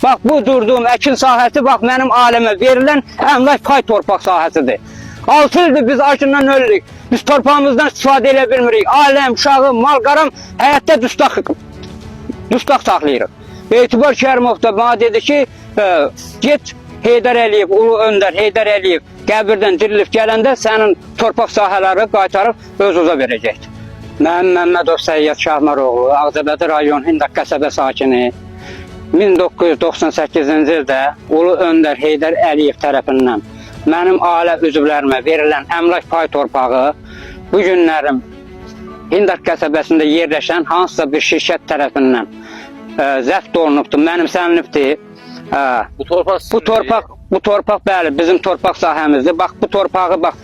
Bax bu durduğum əkin sahəsi bax mənim ailəmə verilən əmlak pay torpaq sahəsidir. 6 ildir biz acından ölürük. Biz torpağımızdan istifadə edə bilmirik. Ailəm, uşağım, mal qaram həyətdə dustaq saxlayırıq. Etibar Kərimov da mənə dedi ki, get Heydər Əliyev, Ulu Öndər Heydər Əliyev qəbirdən dirilib gələndə sənin torpaq sahələri qaytarıb öz-özə verəcəkdir. Mən Məmmədov Səyyad Şahmaroğlu, Ağcabədi rayon Hindaq qəsəbə sakini. 1998-ci ildə Ulu Öndər Heydər Əliyev tərəfindən mənim ailə üzvlərimə verilən əmlak pay torpağı bu günlərim Hindaq qəsəbəsində yerləşən hansısa bir şirkət tərəfindən zəbt olunubdur, mənimsənilibdir. Bu torpaq Bu torpaq, bu torpaq bəli, bizim torpaq sahəmizdir. Bax bu torpağı bax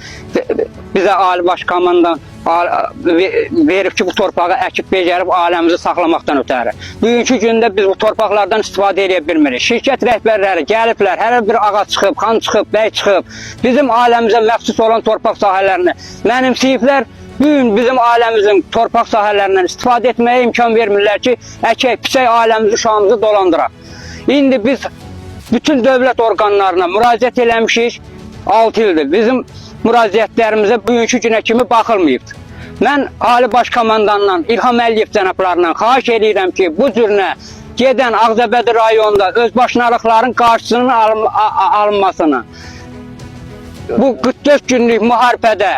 bizə Ali Baş Komandan verib ki, bu torpağı əkib becərib ailəmizi saxlamaqdan ötəri. Bugünkü gündə biz bu torpaqlardan istifadə edə bilmirik. Şirkət rəhbərləri gəliblər, hər bir ağa çıxıb, xan çıxıb, bəy çıxıb, bizim ailəmizə məxsus olan torpaq sahələrini mənimsəyiblər. Bu gün bizim ailəmizin torpaq sahələrindən istifadə etməyə imkan vermirlər ki, əkək, piçək ailəmizi, uşağımızı dolandıraq. İndi biz bütün dövlət orqanlarına müraciət eləmişik 6 ildir. Bizim müraciətlərimizə bugünkü günə kimi baxılmayıbdır. Mən Ali Baş Komandandan, İlham Əliyev cənablarından xahiş eləyirəm ki, bu cürünə gedən Ağcabədi rayonunda özbaşınalıqların qarşısının alınmasını, bu 44 günlük müharibədə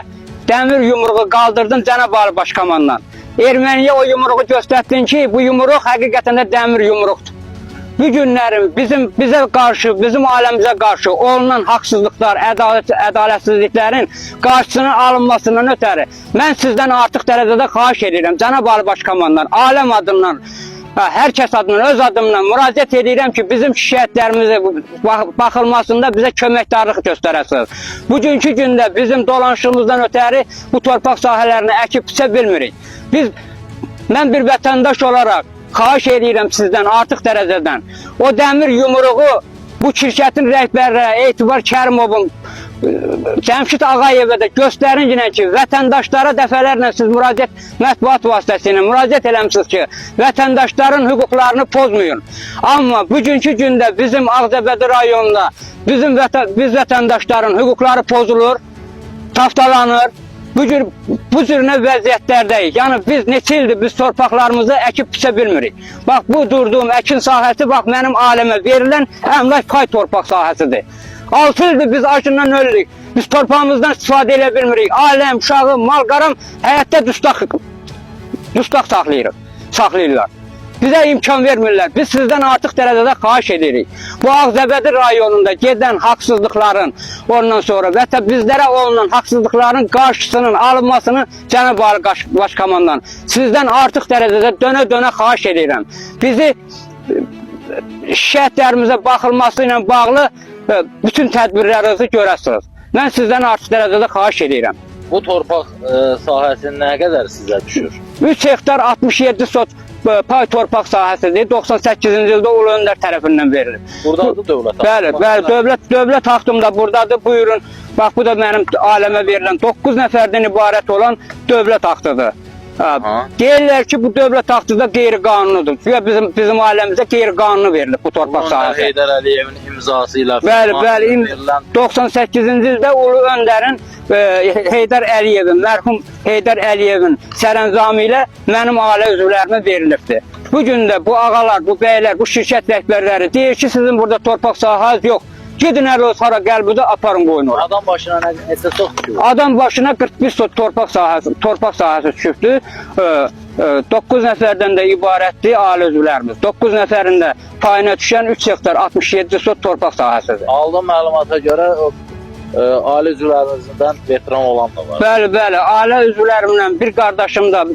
dəmir yumruğu qaldırdın cənab Ali Baş Komandan. Erməniyə o yumruğu göstərdin ki, bu yumruq həqiqətən də dəmir yumruqdur. Bu günlərin bizə qarşı, bizim ailəmizə qarşı olunan haqsızlıqlar, ədalətsizliklərin qarşısının alınmasından ötəri mən sizdən artıq dərəcədə xahiş edirəm cənab Ali Baş Komandan, aləm adından, hər kəs adından, öz adımdan müraciət edirəm ki, bizim şikayətlərimizə baxılmasında bizə köməkdarlıq göstərəsiniz. Bugünkü gündə bizim dolanışımızdan ötəri bu torpaq sahələrini əkib biçə bilmirik. Mən bir vətəndaş olaraq xahiş edirəm sizdən artıq dərəcədən. O dəmir yumruğu bu şirkətin rəhbərləri Etibar Kərimovun, Cəmşid Ağayevə də göstərin ki, vətəndaşlara dəfələrlə siz müraciət mətbuat vasitəsilə müraciət eləmisiniz ki, vətəndaşların hüquqlarını pozmayın. Amma bugünkü gündə bizim Ağcabədi rayonunda biz vətəndaşların hüquqları pozulur, taftalanır. Bu cür nə vəziyyətlərdəyik. Yəni biz neçə ildir biz torpaqlarımızı əkib biçə bilmirik. Bax bu durduğum əkin sahəsi bax mənim ailəmə verilən əmlak pay torpaq sahəsidir. 6 ildir biz acından ölürük. Biz torpağımızdan istifadə edə bilmirik. Ailəm, uşağım, mal qaram həyətdə dustaq saxlayırlar. Bizə imkan vermirlər. Biz sizdən artıq dərəcədə xahiş edirik. Bu Ağcabədi rayonunda gedən haqsızlıqların, ondan sonra və hətta bizlərə olunan haqsızlıqların qarşısının alınmasını cənab Ali Baş Komandan sizdən artıq dərəcədə dönə-dönə xahiş edirəm. Bizi şikayətlərimizə baxılması ilə bağlı bütün tədbirlərinizi görəsiniz. Mən sizdən artıq dərəcədə xahiş edirəm. Bu torpaq sahəsi nə qədər sizə düşür? 3 hektar 67 sot pay torpaq sahəsidir. 98-ci ildə Ulu Öndər tərəfindən verilib. Burdadır dövlət haqqı. Bəli, bəli, dövlət haqqım da burdadır. Buyurun. Bax bu da mənim ailəmə verilən 9 nəfərdən ibarət olan dövlət aktıdır. Deyirlər ki, bu dövlət aktı da qeyri-qanunudur. Güya bizim ailəmizə qeyri-qanuni verilib bu torpaq sahəsi. Heydər Əliyevin imzası ilə Bəli, bəli. verilən 98-ci ildə Ulu Öndərin Heydər Əliyevin, mərhum Heydər Əliyevin sərəncamı ilə mənim ailə üzvlərimə verilibdir. Bu gün də bu ağalar, bu bəylər, bu şirkət rəhbərləri deyir ki, sizin burada torpaq sahəniz yox. Gedin hələ o hara qəlbidə aparın qoyun ora. Adam başına neçə çox düşür? Adam başına 41 sot torpaq sahəsi düşübdür. 9 nəfərdən də ibarətdir ailə üzvlərimiz. 9 nəfərin də payına düşən 3 hektar 67 sot torpaq sahəsidir. Aldığım məlumata görə ailə üzvlərinizdən veteran olan da var. Bəli, bəli. Ailə üzvlərimlə bir qardaşım da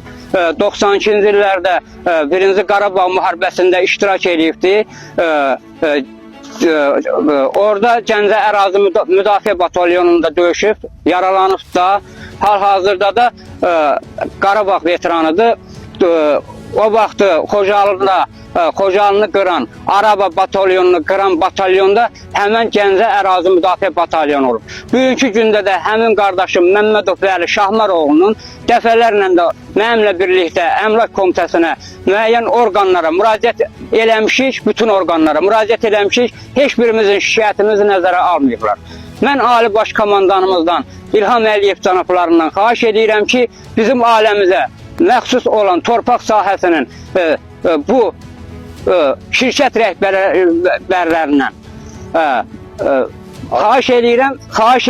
92-ci illərdə 1-ci Qarabağ müharibəsində iştirak eləyibdi. Orada Gəncə ərazi müdafiə batalyonunda döyüşüb, yaralanıb da. Hal-hazırda da Qarabağ veteranıdır. O vaxtı Xocalıda Xocalını qıran, Araba batalyonunu qıran batalyonda həmən Gəncə ərazi müdafiə batalyonu olub. Bugünkü gündə də həmin qardaşım Məmmədov Vəli Şahmaroğlunun dəfələrlə də mənimlə birlikdə Əmlak Komitəsinə, müəyyən orqanlara müraciət eləmişik, bütün orqanlara müraciət eləmişik, heç birimizin şikayətimizi nəzərə almayıblar. Mən Ali Baş Komandanımızdan, İlham Əliyev cənablarından xahiş edirəm ki, bizim ailəmizə məxsus olan torpaq sahəsinin bu şirkət rəhbərlərindən xahiş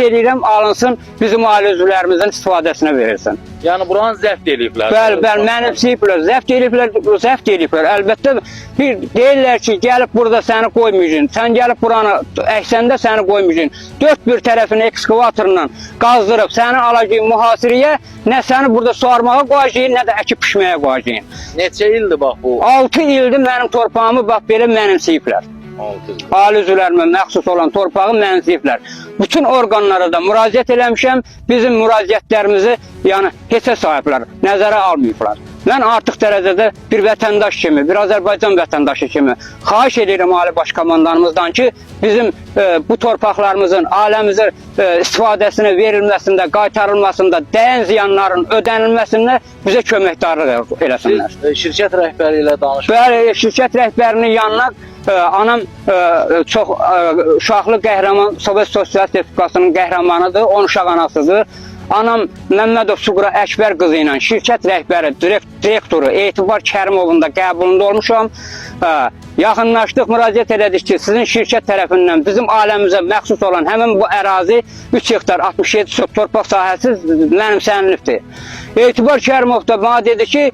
edirəm alınsın, bizim ailə üzvlərimizin istifadəsinə verilsin. Yəni buranı zəbt eləyiblər. Bəli, bəli, mənimsəyiblər, zəbt eləyiblər, zəbt eləyiblər. Əlbəttə bir deyirlər ki, gəlib burada səni qoymayacağıq. Sən gəlib buranı əksəndə səni qoymayacağıq. Dörd bir tərəfini ekskavatorla qazdırıb səni alacağıq mühasirəyə, nə səni burada suarmağa qoyacağıq, nə də əkib pişməyə qoyacağıq. Neçə ildir bax bu? 6 ildir mənim torpağımı bax belə mənimsəyiblər. 6 il. Ali üzvlərimə məxsus olan torpağı mənimsəyiblər. Bütün orqanlara da müraciət eləmişəm. Bizim müraciətlərimizi yəni heçə sahiblər, nəzərə almayıblar. Mən artıq dərəcədə bir vətəndaş kimi, bir Azərbaycan vətəndaşı kimi xahiş edirəm Ali Baş Komandanımızdan ki, bizim bu torpaqlarımızın ailəmizə istifadəsinə verilməsində, qaytarılmasında, dəyən ziyanların ödənilməsində bizə köməkdarlıq eləsinlər. Siz şirkət rəhbəri ilə danışmısınız. Bəli, şirkət rəhbərinin yanına anam çox uşaqlı qəhrəman, Sovet Sosialist Respublikasının qəhrəmanıdır, 10 uşaq anasıdır. Anam Məmmədov Suqra Əkbər qızı ilə şirkət rəhbəri, direktoru Etibar Kərimovun da qəbulunda olmuşam. Yaxınlaşdıq, müraciət elədik ki, sizin şirkət tərəfindən bizim ailəmizə məxsus olan həmin bu ərazi 3 hektar 67 sot torpaq sahəsi mənimsənilibdir. Etibar Kərimov da mənə dedi ki,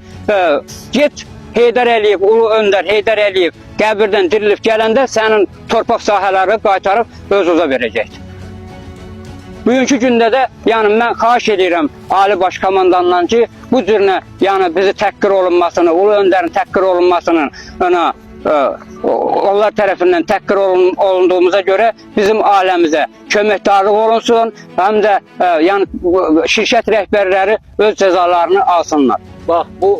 get Heydər Əliyev, Ulu Öndər Heydər Əliyev qəbirdən dirilib gələndə sənin torpaq sahələri qaytarıb öz-özə verəcəkdir. Bugünkü gündə də yəni mən xahiş edirəm Ali Baş Komandandan ki, bu cürünə yəni bizi təhqir olunmasını, Ulu Öndərin təhqir olunmasının onlar tərəfindən təhqir olunduğumuza görə bizim ailəmizə köməkdarlıq olunsun, həm də yəni şirkət rəhbərləri öz cəzalarını alsınlar. Bax bu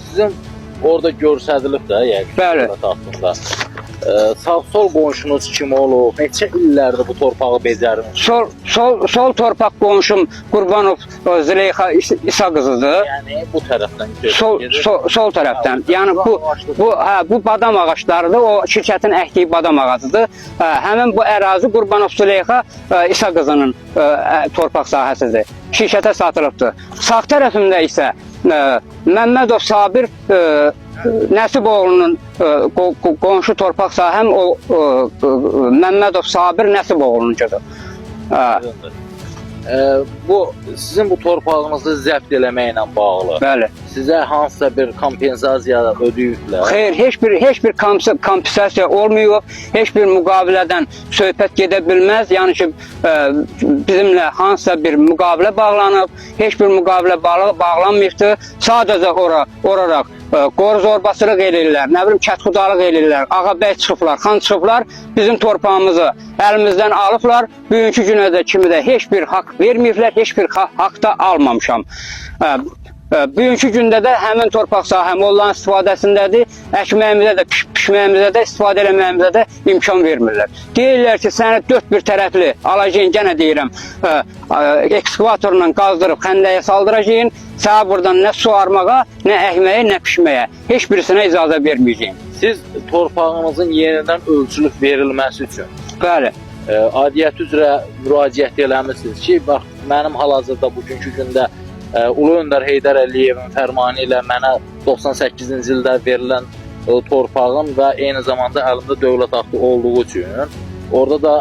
sizin orada göstərilib də yəqin. Bəli. Dövlət haqqında. Sağ-sol qonşunuz kim olub? Neçə illərdir bu torpağı becərmiş? Sol torpaq qonşum Qurbanov Züleyxa İsa qızıdır. Yəni bu tərəfdən Sol sol tərəfdən. Yəni bu badam ağaclarıdır. O şirkətin əkdiyi badam ağacıdır. Həmin bu ərazi Qurbanov Züleyxa İsa qızının torpaq sahəsidir. Şirkətə satılıbdır. Sağ tərəfimdə isə Məmmədov Sabir Nəsiboğlunun qonşu torpaq sahəm o Məmmədov Sabir Nəsiboğlununcudur. Bu sizin bu torpağınızı zəbt eləməklə bağlı. Bəli. Sizə hansısa bir kompensasiya ödəyiblər? Xeyr, heç bir kompensasiya olmayıb, heç bir müqavilədən söhbət gedə bilməz. Yəni ki, bizimlə hansısa bir müqavilə bağlanıb, heç bir müqavilə bağlanmayıbdır. Sadəcə oraraq qoru zorbasılıq eləyirlər, nə bilim kətxudalıq eləyirlər, ağabəy çıxıblar, xan çıxıblar, bizim torpağımızı əlimizdən alıblar. Bugünkü günə də kimi də heç bir haqq verməyiblər, heç bir haqq da almamışam. Bugünkü gündə də həmin torpaq sahəm onların istifadəsindədir. Əkməyimizə də, pişməyimizə də, istifadə eləməyimizə də imkan vermirlər. Deyirlər ki, səni dörd bir tərəfli alacağın, gənə deyirəm, ekskavatorla qazdırıb xəndəyə saldıracağın, sənə buradan nə su armağa, nə əkməyə, nə pişməyə, heç birisinə icazə verməyəcəyim. Siz torpağınızın yenidən ölçülüb verilməsi üçün Bəli. Aidiyyəti üzrə müraciət eləmisiniz ki, bax mənim hal-hazırda bugünkü gündə Ulu Öndər Heydər Əliyevin fərmanı ilə mənə 98-ci ildə verilən torpağım və eyni zamanda əlimdə dövlət aktı olduğu üçün orada da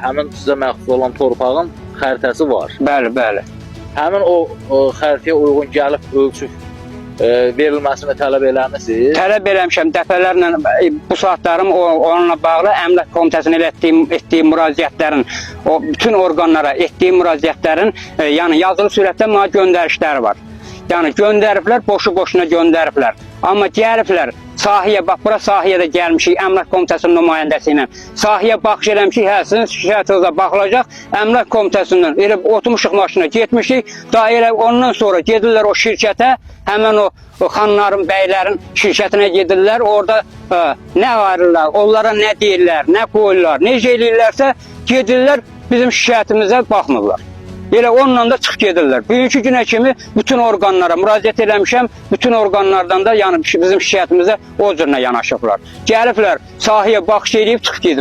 həmin sizə məxsus olan torpağın xəritəsi var. Bəli, bəli. Həmin o xəritəyə uyğun gəlib ölçüb verilməsini tələb eləmisiniz? Tələb eləmişəm dəfələrlə bu saatlarım onunla bağlı Əmlak Komitəsinə etdiyim müraciətlərin, o bütün orqanlara etdiyim müraciətlərin yəni yazılı surətdə mənə göndərişləri var. Yəni göndəriblər, boşu-boşuna göndəriblər. Amma gəliblər, Sahəyə bax, bura sahəyə də gəlmişik Əmlak Komitəsinin nümayəndəsi ilə. Sahəyə baxış eləmişik, hə, sizin şikayətinizə baxılacaq. Əmlak Komitəsindən elə oturmuşuq maşına getmişik. Daha elə ondan sonra gedirlər o şirkətə, həmin o xanların, bəylərin şirkətinə gedirlər. Orada nə ayırırlar, onlara nə deyirlər, nə qoyurlar, necə eləyirlərsə gedirlər bizim şikayətimizə baxmırlar. Elə onunla da çıx gedirlər. Bugünkü günə kimi bütün orqanlara müraciət eləmişəm. Bütün orqanlardan da yəni bizim şikayətimizə o cürlə yanaşıblar. Gəliblər, sahəyə baxış eləyib çıx gedib.